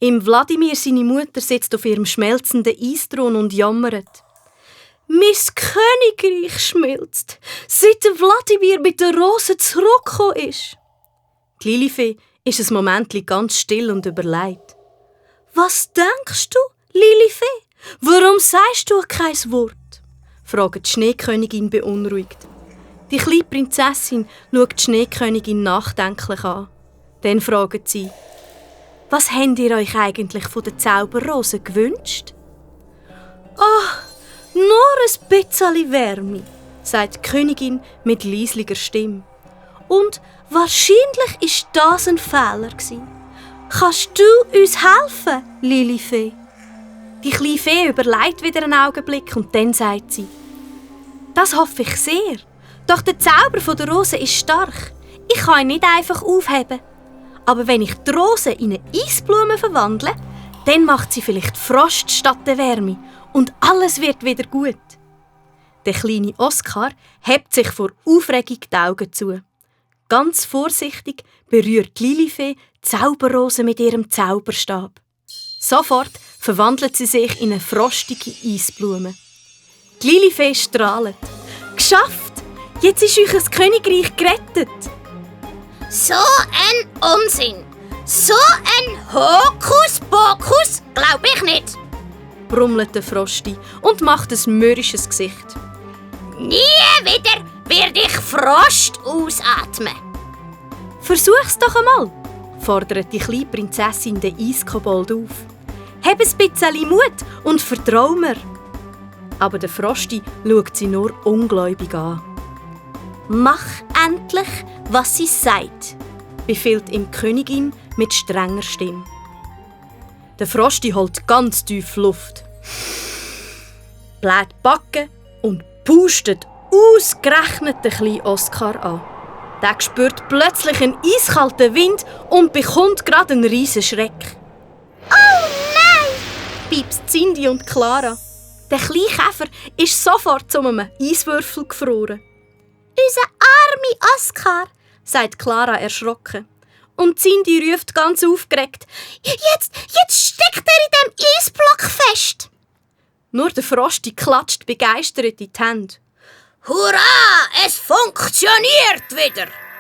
Im Wladimir, seine Mutter, sitzt auf ihrem schmelzenden Eisthron und jammert. «Mein Königreich schmilzt, seit der Wladimir mit der Rose zurückgekommen ist.» Die Lilifee ist ein Momentchen ganz still und überlegt. «Was denkst du, Lilifee? Warum sagst du kein Wort?» fragt die Schneekönigin beunruhigt. Die kleine Prinzessin schaut die Schneekönigin nachdenklich an. Dann fragt sie, «Was habt ihr euch eigentlich von der Zauberrose gewünscht?» «Ach, nur ein bisschen Wärme», sagt die Königin mit leislicher Stimme. «Und wahrscheinlich war das ein Fehler. Kannst du uns helfen, Lilifee?» Die kleine Fee überlegt wieder einen Augenblick und dann sagt sie, «Das hoffe ich sehr. Doch der Zauber von der Rose ist stark. Ich kann ihn nicht einfach aufheben. Aber wenn ich die Rose in eine Eisblume verwandle, dann macht sie vielleicht Frost statt der Wärme und alles wird wieder gut.» Der kleine Oskar hebt sich vor Aufregung die Augen zu. Ganz vorsichtig berührt die Lilifee die Zauberrose mit ihrem Zauberstab. Sofort verwandelt sie sich in eine frostige Eisblume. Die Lilifee strahlt. «Geschafft! Jetzt ist euch das Königreich gerettet!» «So ein Unsinn! So ein Hokuspokus glaub ich nicht!» brummelt der Frosti und macht ein mürrisches Gesicht. «Nie wieder werde ich Frost ausatmen!» «Versuch's doch einmal!» fordert die kleine Prinzessin den Eiskobold auf. «Hab ein bisschen Mut und vertrau mir!» Aber der Frosti schaut sie nur ungläubig an. «Mach endlich, was sie sagt», befiehlt ihm die Königin mit strenger Stimme. Der Frosti holt ganz tief Luft, bläht die Backen und pustet ausgerechnet den kleinen Oskar an. Der spürt plötzlich einen eiskalten Wind und bekommt gerade einen riesen Schreck. «Oh nein!» piepst Cindy und Clara. Der kleine Käfer ist sofort zu einem Eiswürfel gefroren. «Unser armer Oskar!» sagt Clara erschrocken. Und Cindy ruft ganz aufgeregt. Jetzt steckt er in dem Eisblock fest!» Nur der Frosti klatscht begeistert in die Hände. «Hurra! Es funktioniert wieder!»